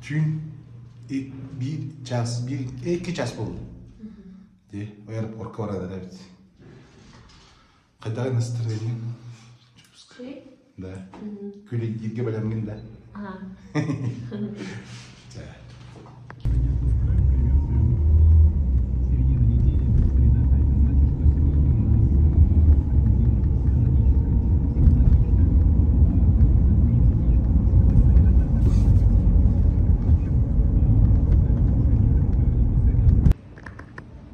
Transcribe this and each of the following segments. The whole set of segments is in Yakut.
Түүн биир час, биир, икки час буолла. Дии, аэропортка баран эрэбит. Хайдах настроение? Да. Күлэйдииргэ бэлэмҥин да?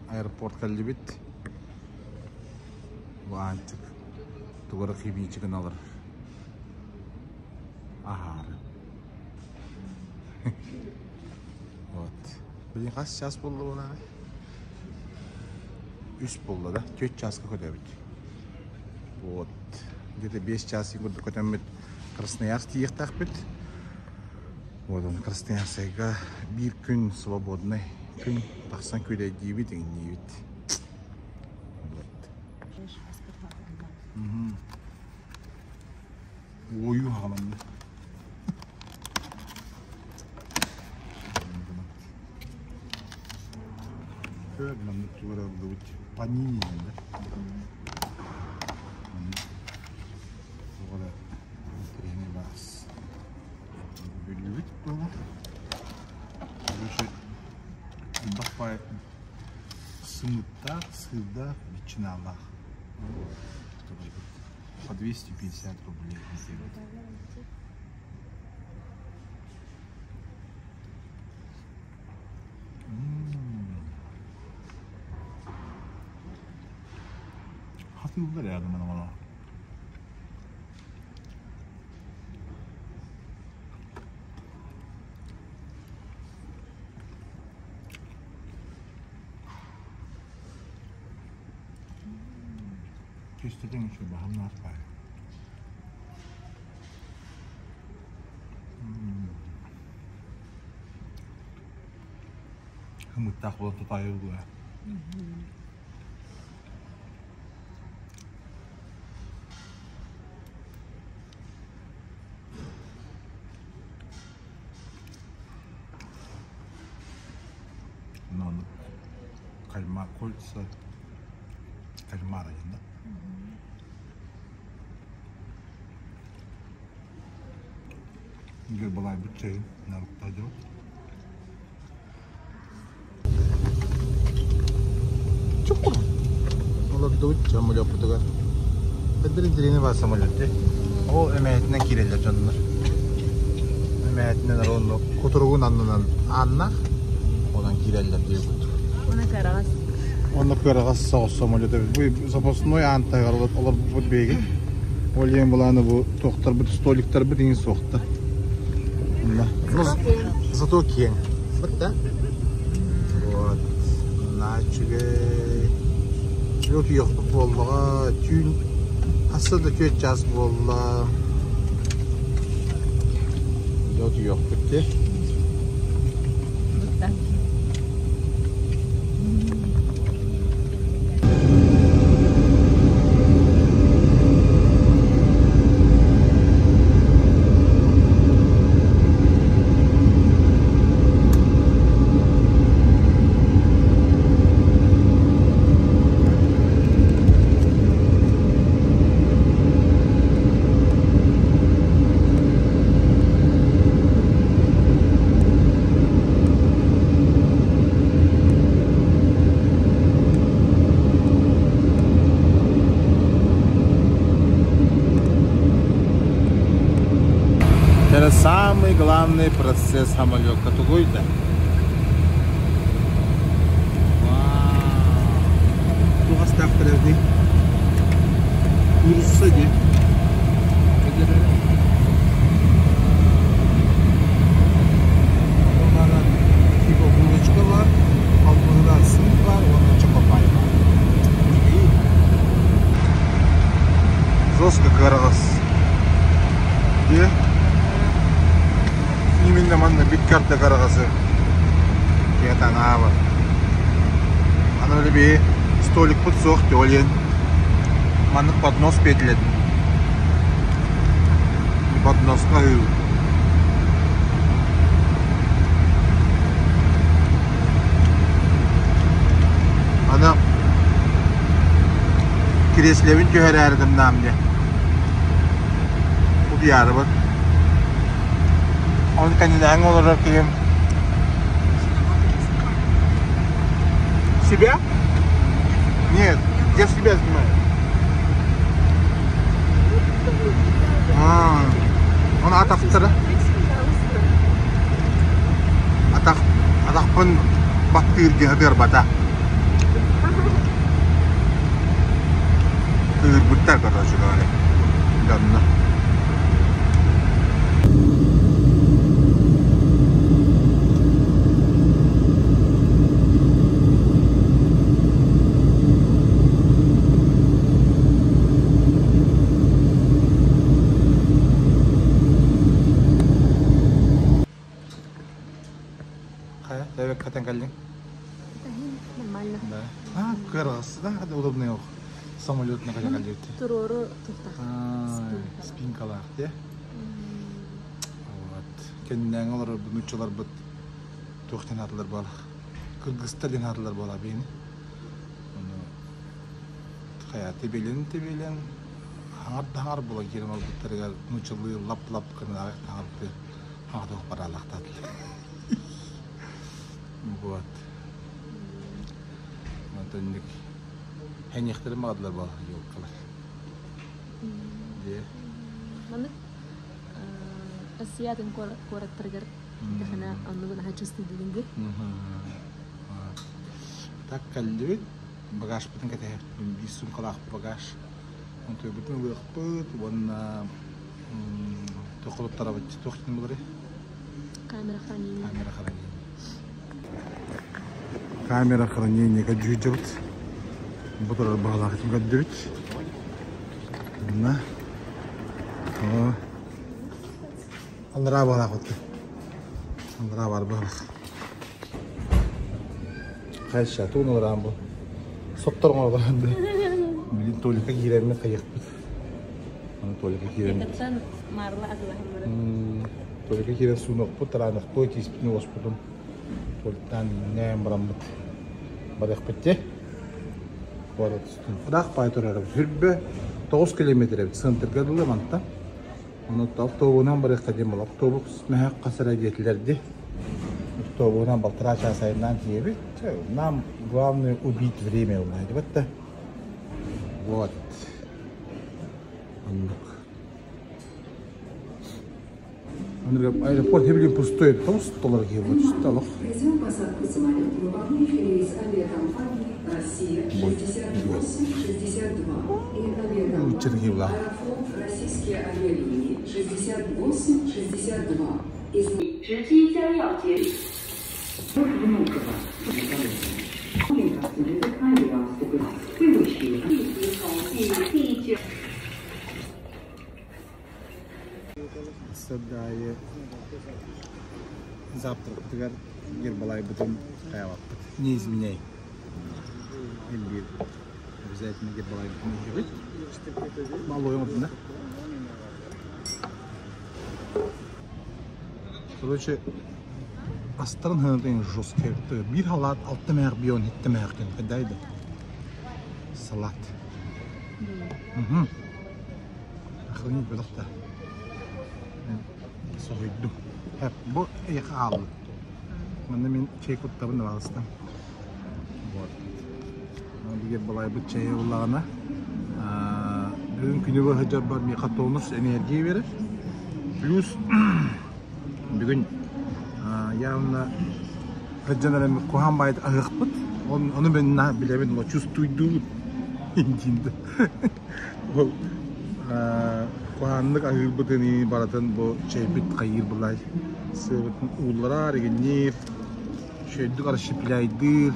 Аэропорт кэллибит. Бу Аанчык тугу эрэ химичи гыналар. Аһаары. Вот. Билин хас час буолла буолаҕай? Үс буолла да? Түөрт чааска көтөбүт. Вот. Где-то биэс чаас курдук көтөммүт Красноярск тиийиэхтээхпит. Вот он Красноярскайга биир күн свободный күн тахсан күлэйдиибит, иҥниибит. Вот. Уойуу хааланна. Көр, маннык тугар ыллыбыт. Панини диэн да. Туга да интэриэһинэй баас. Бүллүбүт буолла. Короче, элбэх баай сымыттаах, сыырдаах, ветчиналаах. По 250 рублей диэбит. Хатыыллар рядом оҥоро. Кестетең еще баһамнаах баай. Хымыттаах буолан тутаайы буолуо. Онон кальмар кольца кальмара диэн да. Гербалайбыт чайын нарыкта дьон. Чукур. Олордубут самолеппутугар. Эдэр интеллигенция бар самолет дии. Ол эмэһэтинэн киирэллэр дьоннор. Эмэһэтинэн онно кутуругун аннынан ааннаах онон киирэллэр диэбит. Уонна кыараҕас. Онно кыараҕас соҕус самолет эбит. Бу запасной аантайгар олорбуппут биһиги. Ол иһин былааны бу туохтарбыт столиктарбыт иҥин суохтар. Зато киэҥ. Вот да? Вот. Наһаа үчүгэй. Утуйуохпут буоллаҕа. Түүн хасса да түөрт чаас буолла. Дьэ утуйуохпут дии. Это самый главный процесс самолета тугуй да? Вау! Туох дии? Куурусса дии. Онон типа булочка бар, халбаһыгар сыр бар уонна чокопай бар. Жестко кыараҕас. Дии. Именно манна бит карта кыараҕасы. Киэтанаабат. Аны би столикпут суох диэн маннык поднос биэрдилэр. Подноска аһыыбыт. Кириэсилэбин түһэрээри гыннаам диэн. Утуйаарыбын. Оны кэннинээҥҥэ олорор киһим Себя? Нет, я себя снимаю. А, он атахтара. Атах, атахпын баттыыр диэн ытыарбата. Кыырбыттар, короче говоря. Дьонно. Хайа, тэбэк хатан кэллиҥ? Нормально. Да. А, кыараҕас да, удобный ох. Самолетна кэлэ кэллибит. Туруору тутах. Спинкалаах дии. Вот. Кэннээҥи олорорбут нууччаларбыт туох диэн аатылар буолах. Кыргызстар диэн аатылар буола биини. Ону хайа тибилин-тибилин хаҥар да хаҥар буола киирэн олбуттарыгар нууччалыы лап-лап гынаах таҥарды хаҥатык бараалаахтаатылар. Вот. Онтон Эниэхтэрин баҕардылар буолла елкалар. Дьэ. Маннык Россия атын куораттарыгар тэхэнэ оннугун аһа чувствуйдугун дии. Так кэллибит. Багажпытын кэтэһэппин биир суумкалаах багаж. Онтуйбутун ылыахпыт уонна туох туох диэн буларый? Камера хранения. Камера хранения. Камера хранения дьүүдьэбит. Бу турар баҕалаах этим көрдүбүт. Манна Анараа баҕалаах отты. Анараа бар баҕалаах. Хайша, тугун олораан бу? Соттор оҥоролорон да. Билин Толика киирэммит хайыахпыт. Аны Толика киирэн. Этэттэн маарла атылаһын бары. Толика киирэн суунуохпут, тараанахпыт, тииспитин уоспутун Толиктаан нээн бараммыт барыахпыт дии. Куорат устун. Ыраах баай турар эбит. Хүрбэ 9 километр эбит. Центрга дылы мантан. Ону автобуһунан барыахха диэн буолла. Автобус мөһөх хас эрэ диэтилэр дии. Автобуһунан балтараа чаас айаннаан тиийэбит. Нам главное убить время улаайдыбат да. Вот. Оннук. Аэропорт хэбилин пустой толор киһи олох. Произвел посадку самолет выполняющий рейс авиакомпании «Россия-68-62» и авиакомпании «Аэрофлот Российские авиалинии 68-62» из Сардаайы завтракпытыгар гербалайбытын хайалаппыт. Не изменяй. Биир обязательно гербалайбытын иһэбит. Малой оҥордун да? Короче, астарын ханатын жесткий. Биир халаат алта мээх бион хитте мээх диэн хайдайды. Салат. Угу. Охранить бөлөхтө. Соһуйдум. Бу эйиэхэ хаалла. Манна мин чэй куттабын балыстым. Вот. Бигэр балайбыт чэйэ буллаҕына бүгүн күнү быһа дьорбор миэхэ тонус энергия берер. Плюс бүгүн явно сылдьан эрэммит куһаан баайыт аһыахпыт. Ону мен билэбин, чувствуйдуубут. Диин Ол куһааннык аһыырбытын барытын бу чэйбит хайыыр былай сыабытын уулларар игинниир үчүгэйдик расщепляйдыыр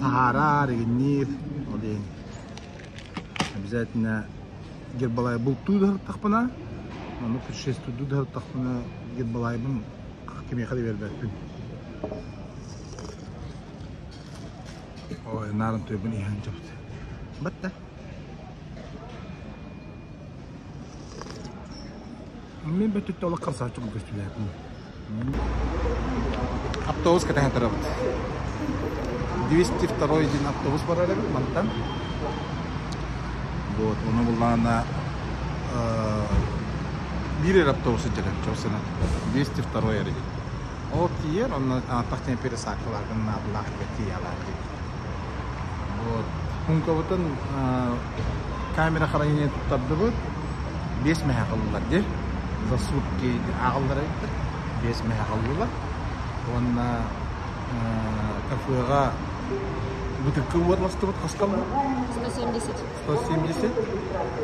таһаарар игинниир ол иһин обязательно гербалай бултуу да сырыттахпына ону путешествуйдуу да сырыттахпына гербалайбын кимиэхэ да биэрбэппин ой наарын туйбун иһэн дьабыт батта Мин бөттүттэ олох харсааччы көстүүлээппин. Автобус кэтэһэн турабыт. 202 диэн автобус барар эбит мантан. Вот, ону буллаҕына биир эрэ автобус сылдьар чопсунан 202 эрэ диэн. Ол тиийэр, онно тахтан пересадкаларгын наадалаах тиийэлэр диэн. Вот. Хункабытын камера хранения туттардыбыт. Биэс мэһэ ыллылар дии. За сутки ааҕыллар эбиттэр. Биэс мэһэ ыллылар. Уонна кафеҕа бытыкка уотластыбыт хаскалла? 170. 170.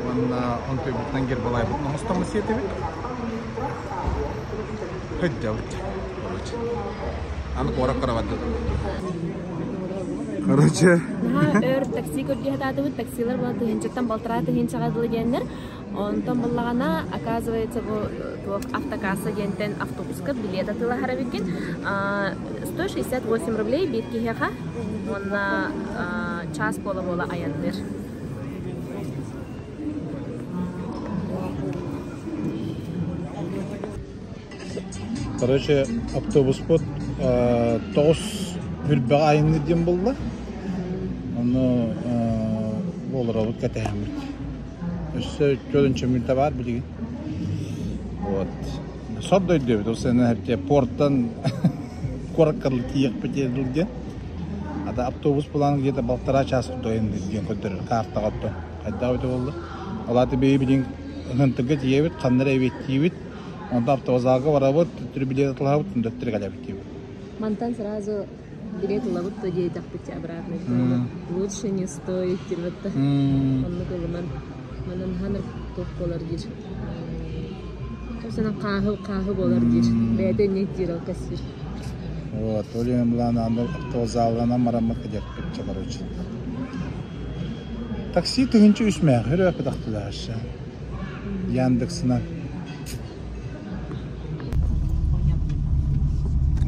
Уонна онтуйбутунан гербалайбытын оҥостоммут сиэтибит. Сылдьабыт. Короче. Аны куоракка барбат. Короче. Наһаа өр такси көрдүү сатаатыбыт. Таксилар була тыһыынчаттан балтараа тыһыынчаҕа дылы диэннэр. Онтон буллаҕына, оказывается, бу туох автокасса диэнтэн автобуска билет атыылаһар эбиккин. 168 рублей биир киһиэхэ уонна час буола-буола айанныыр. Короче, автобуспут тоҕус үрбэҕэ айанныыр диэн буолла. Ону олоробут кэтэһэммит. Өссө чөлүнчэ мүнүүтэ баар билигин. Вот. Сор дойду эбит. Ол сена порттан куоракка тиийиэхпит диэн. Ата автобус булан где-то полтора часа дойын диэн көрдөрөр картаҕа оттон. Хайдах эбитэ буолла. Ол аата бэйи Ынтыгы тиийэбит, ханна эрэ эбиэттиибит, онтон автовокзалга барабыт, төттөрү билиэт атылаһабыт, төттөрү кэлэбит диибит. Мантан сразу билет ылабыт да диэтэхпит обратно лучше не стоит диэбит оннук ылыман манан ханар туох буолар диир собственно хааһы хааһы буолар диир бэйэтэ инник диир ол кассир Вот, ол иһин былаан автовокзалынан бараммыт кэдиэппит короче. Такси тыһыынча үс мээх өрөөппүтахтылаһашы. Яндексынан.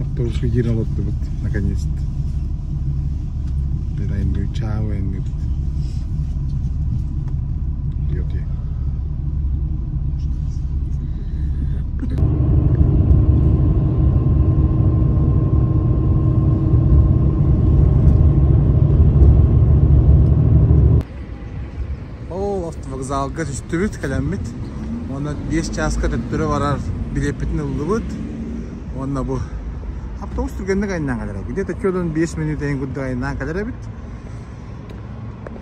Автобуска киирэн олордубут, наконец-то. Чао айанныыбыт. Окей. Ол автовокзалга түстүбүт, кэлэммит. Уонна биэс чааска төттөрү барар билиэппитин ыллыбыт. Уонна бу автобус түргэнник айаннаан кэлэр. Где-то чөлөн 5 мүнүүтэ иһин курдук айаннаан кэлэр эбит.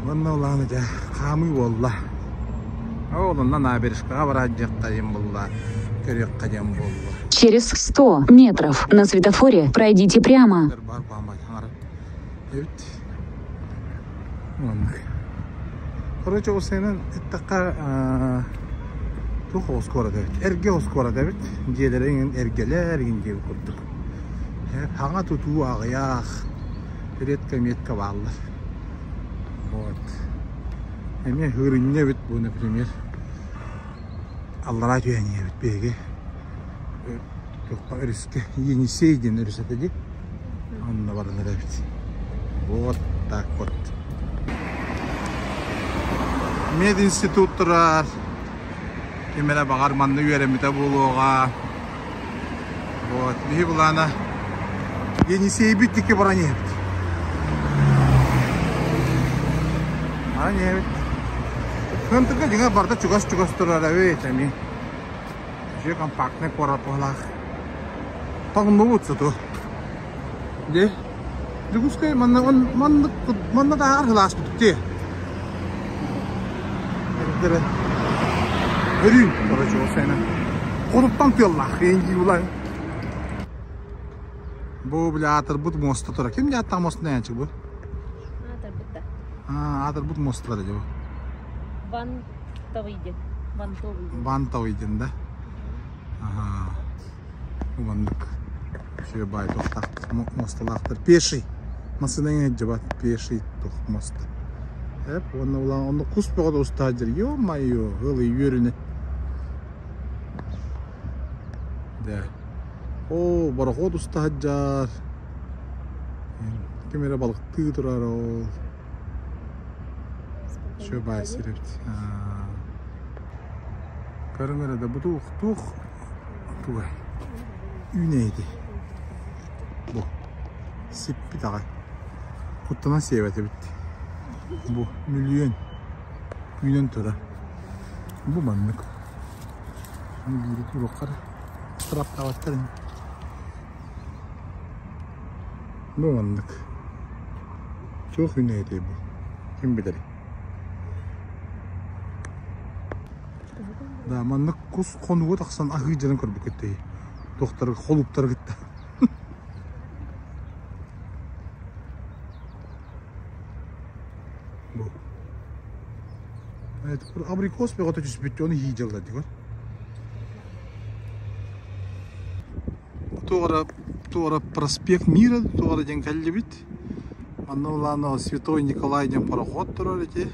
Уонна улахан дьэ хаамыы буолла. Ол онно набережкаҕа бараадьыахха диэн буолла, көрүөххэ диэн буолла. Через 100 метров на светофоре пройдите прямо. Бар эбит. Оннук. Короче, осенен эттэххэ туох оскуола эбит. Эргэ оскуола эбит. Дьиэлэрэ иҥин эргэлэр иҥин диэбит курдук. Хаҥа тутуу аҕыйах. Редко-метко бааллар. Вот. Эмиэ хырынньа эбит бу, например. Аллараа түһэн иһэбит биһиги. Туохха өрүскэ Енисей диэн өрүс этэ дии. Онно баран эрэбит. Вот так вот. Мединститут турар. Ким эрэ баҕар манна үөрэммитэ буолуоҕа. Вот, биһи былаана Енисейбит диэки баран иһэбит. Баран иһэбит. Кынтыга дьиҥэ барда чугас-чугас турар эбит эмиэ. Үчүгэй компактнай куорат быһалаах. Тоҥнубут сыту. Дии. Дьокуускай манна маннык манна тааҕар сылааспыт дии. Эрдэрэ. Өрүү, короче, ол сена. Хотуттан тыаллаах, иин улай. Бу бля аатырбыт муоста турар. Ким дьааттаах муоста нээнчик бу? Аатырбыт да. Аа, аатырбыт муосталар дии бу. Вантовый диэн. Вантовый диэн. Вантовый диэн да? Аха. Бу маннык үчүгэй баай туохтаах муосталаахтар. Пеший. Массыына иҥэ дьабат пеший туох муоста. Эп уонна улаан онно кус бөҕө да устаа дьэр. Ё-моё, ылый үөрүнэ. Да. Оо, борохуот уста сылдьар. Ким эрэ балыктыы турар ол. Үчүгэй баай сир эбит. Көрүҥ эрэ да бу туох туох тугай үүнээйи бу сиппит аҕай куттанан сиэбэт эбит бу мөлүйүөн. Үүнэн турар. Бу маннык. Биири туруоххар штрафтаабаттар ини. Бу маннык. Туох үүнээтэй бу? Ким билэрий? Да, маннык кус хонууга тахсан аһыы дьаран көрбүккүт дии. Туохтары холууптары кытта. Бу. Абрикос бөҕөтө түспүт, ону иһии дьалла дии. Туора, туора проспект Мира туора диэн кэллибит. Манна улаана Святой Николай диэн пароход турар ити.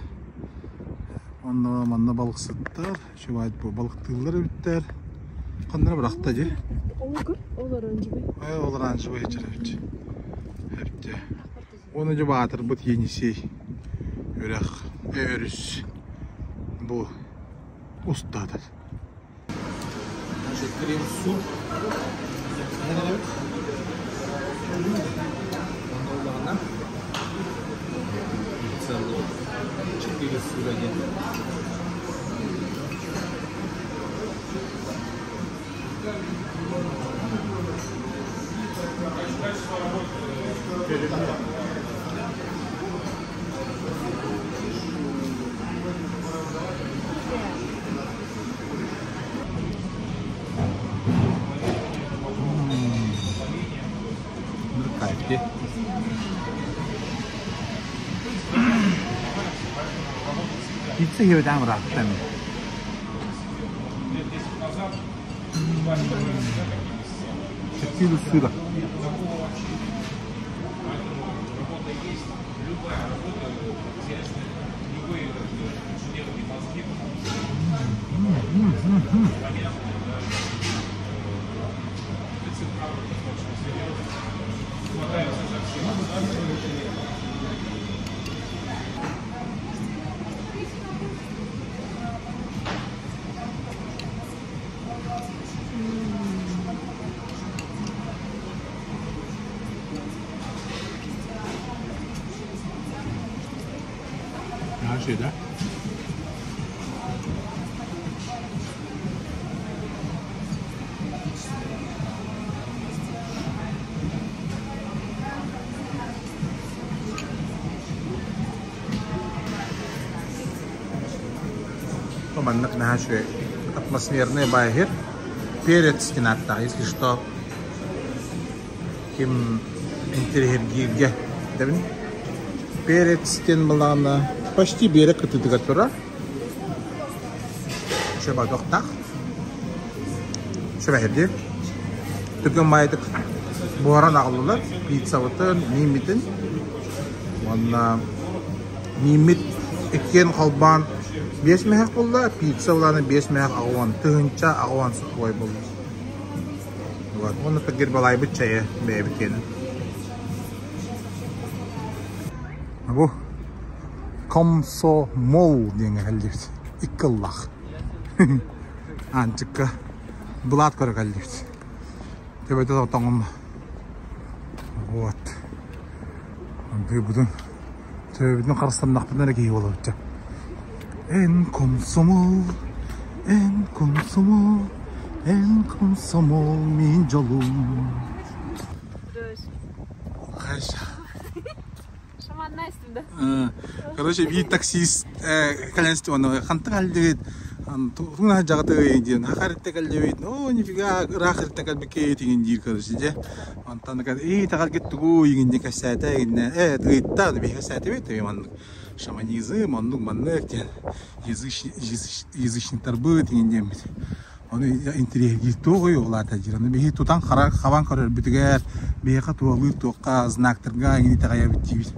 Онно манна балыксыттар, Чувать бу балыктыыллар эбиттэр. Ханна бырахта дии? Ол оранжевый. Э, ол оранжевый эбит. Эбитте. Оны дьэ баатырбыт Енисей үрэх, өрүс бу устатар. Значит, крем-суп. Четыре сыра Кайф дии. Пицца жеудан ыраатта эмиэ. Четыре сыра. Her şeyde. Маннык наһаа үчүгэй атмосферный баайыһыр. Перец диэн если что, ким интэриэһиргииргэ дэбин. Перец диэн былаана почти биэрэ кытыытыгар турар. Чөбөтөхтах. Чөбөһүрдүү. Түргэн маайдык буһаран аҕаллылар. Пиццабытын, мииммитин. Уонна мииммит иккиэн холбоон биэс мөһөх буолла, пицца улаана биэс мөһөх аҕуон, тыһыынча аҕуон сухой буолла. Вот. Уонна гербалайбыт чайы бэйэбит киэнэ. Бу комсомол диэҥҥэ кэллибит. Икки ыллах. Аанчыкка былаат көрө кэллибит. Төбөтө тоҥум. Вот. Быыбытын төбөбүтүн харыстаннахпытына эрэ киһи буолабыт дьэ. Эн комсомол, эн комсомол, эн комсомол мин дьолум. Хорошо. Шаманная да? Короче, биир таксист кэлэн оны хантан кэлдибит тугуна жаҕаты диэн хахаритте кэлдибит о нифига ыраах иртэ кэлбиккэ тигин диир короче дьэ онтон ии таҕаргит тугу игинни кэссээтэ игинне э ыйытта биһи кэссээтибит маннык шаманизм оннук маннык диэн язычниктарбыт игин диэммит Ону интэриэһиргиир туох улаата диир. Ону биһи тутан хабан көрөрбүтүгэр биһиэхэ туһалыыр туохха знактарга эҥин итэҕэйэбит диибит.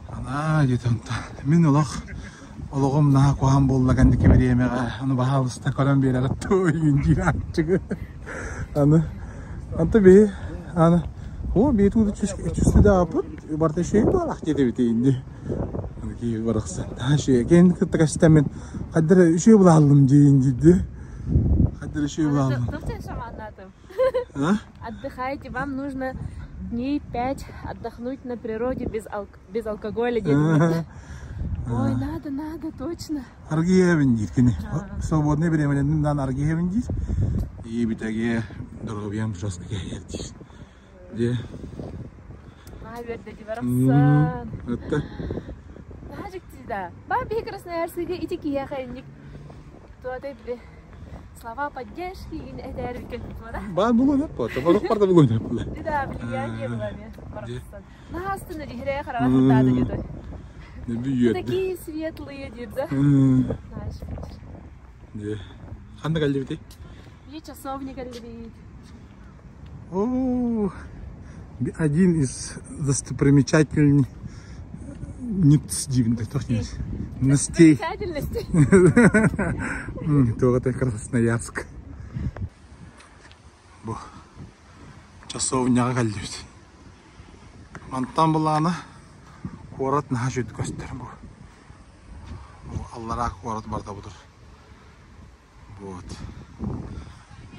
Анаа диэтэ онтон мин олох олоҕум наһаа куһаҕан буолла кэнники бириэмэҕэ ону баһаалыста көрөн биэрэҕит дуо игин диир аанчыгы. Аны онто биһи аны оо биһи тугу чувствуйдаабыт барыта үчүгэй буоллах диэтибит инди. Аны киһи барахсан наһаа үчүгэй кэнники кытта кэстэммин хайдах эрэ үчүгэй булааллым диин диирди. Хайдах эрэ үчүгэй булааллым. А? Отдыхайте, вам нужно дней пять отдохнуть на природе без, алк без алкоголя. Ой, надо, надо, точно. Аргыйабын диир кини. Свободное времядан аргыйабын диир. И битаге доруобуйам жестко кэһэйэр диир. Де. Наһаа үөрдэ дии барахсан. Этте. Наһаа дьикти да. Ба биһи Красноярскига ити киһиэхэ инник туотай били слова поддержки игин этээр кэлбит Баар булуон эп Тоборох барда булуон эп Да, влияние было мне барахсан. Наһаа астына дии хараҕа сырдаата диэтэй. Такие светлые диир да. Знаешь. Ханна кэллибитий? Бии часовня кэллибит. О, один из достопримечательных Достопримечательностей. Туох Красноярск. Бу часовняҕа кэллибит. Мантан былаана куорат наһаа үчүгэй көстөр бу. Бу аллараа куорат барда бутур. Вот.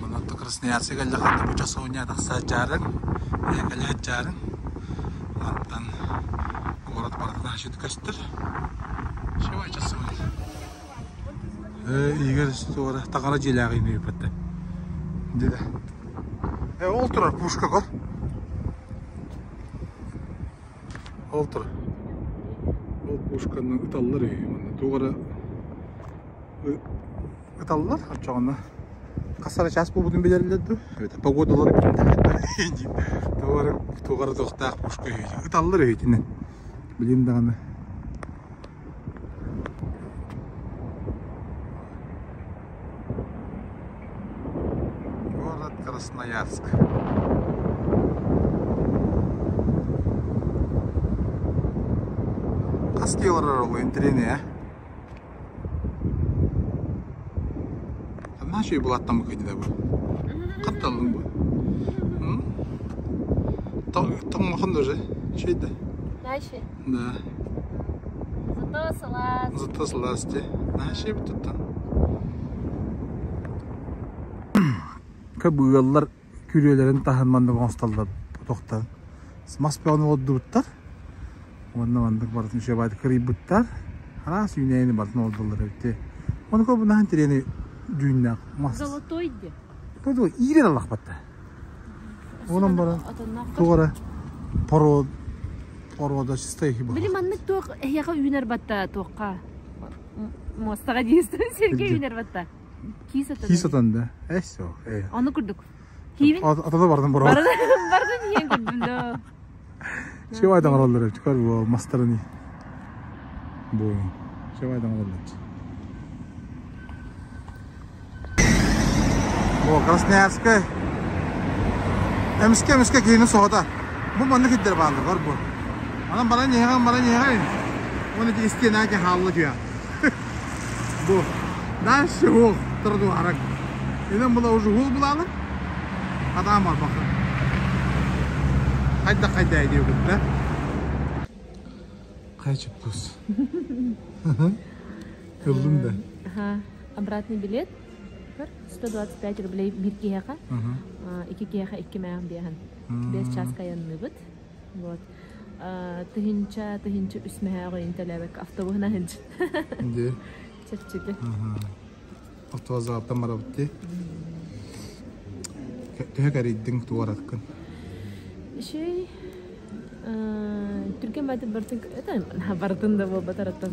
Манна Красноярскай кэллэххинэ бу часовня тахса дьаарыҥ, кэлэ дьаарыҥ. Мантан куорат барыта наһаа үчүгэй көстөр. Чего часовня? Игорь туора таҥара дьиэлээҕин ыйыппатта. Деді. Ол турар пушка көр. Ол турар. Ол пушканы ыталлар үһү манна. Туох эрэ ыталлар оччоҕуна хас эрэ чаас буолбутун билэллэр дуу? Эбэтэр погодалары туох эрэ туох эрэ туохтаах пушка үһү. Ыталлар үһү итинэн. Билим даҕаны Город Красноярск. Хас киһи олорор ол интэриэһинэй ээ? Наһаа үчүгэй былааттаммыт киһи бу. Хатталлыҥ бу. Тоҥмохон да уже. Үчүгэй да. Дальше. Да. Зато сылаас. Зато сылаас дии. Наһаа үчүгэй туттан. Ыаллар күрүөлэрин таһын маннык оҥостоллор тохтон. Мас бөҕөнү олордубуттар. Уонна маннык барытын үчүгэй баайдык кырыйбыттар. Араас үүнээйини барытын олордоллор эбит. Ону бу наһаа интэриэһинэй дьүүннээх мас. Золотой дии. Тугу иирэн аллахпатта. Онон баран туох эрэ пород порода чисто Били маннык туох эһиэхэ үүнэр батта туохха муостаҕа диистэн сиргэ үүнэр батта. Киис отон. Киис отон да. Э все. Э. Ону курдук. Киибин. Атада бардым бро. Бардым иһэн көрдүм да. Чевайдан олороллор көр бу мастарын бу чевайдан олороллор. О, Красноярскай эмискэ эмискэ киһини соһута. Бу маннык сирдэр бааллар бар бу. Анан баран иһэҕин баран иһэҕин. Уонна ити истиэнэ ки хаалла түһэ. Бу дальше уол тротуарак. Инэн була уже уол булаалар. Хатаан барбакка. Хайда хайда диэбит да. Хайа чеппус. Ыллым да. Ага. Обратный билет 125 рублей биир киһиэхэ, икки киһиэхэ икки мээх биэһэн. Биэс чааска айанныыбыт. Вот. Тыһыынча, тыһыынча үс мэһээх ойун төлөөбөккө автобуһунан сылдьын. Дии. Чэпчэки. Автовокзалтан барабыт дии. Төһө кэрийдиҥ туораткын? Үчүгэй. Түргэн баайдык бартын барытын да буолбатар оттон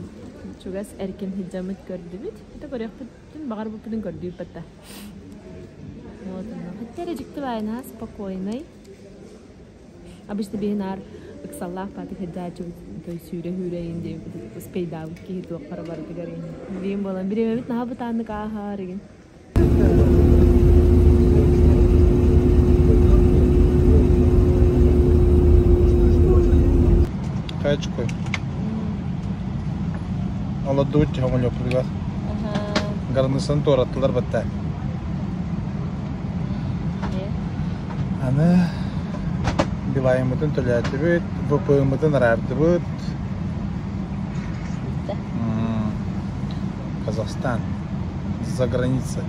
чугас эркин сылдьаммыт көрдүбүт. Это көрүөхпүтүн баҕарбыппытын көрдүүбүт да. Вот Хотя эрэ дьикти баайнаһа спокойный. Обычно биһи наар ыксаллаах баатык сылдьааччыбыт той сүүрэ-сүүрэ иин диэбит успейдаабыт киһи туоххара барытыгар иин. Билигин буолан бириэмэбит наһаа бытааннык ааһар игин. Хайачкой. Олордубут дьоҥолоппутугар. Гарнысын туораттылар батта. Аны Билайыммытын төлөөтүбүт, ВП-мытын араардыбыт. Казахстан. За граница.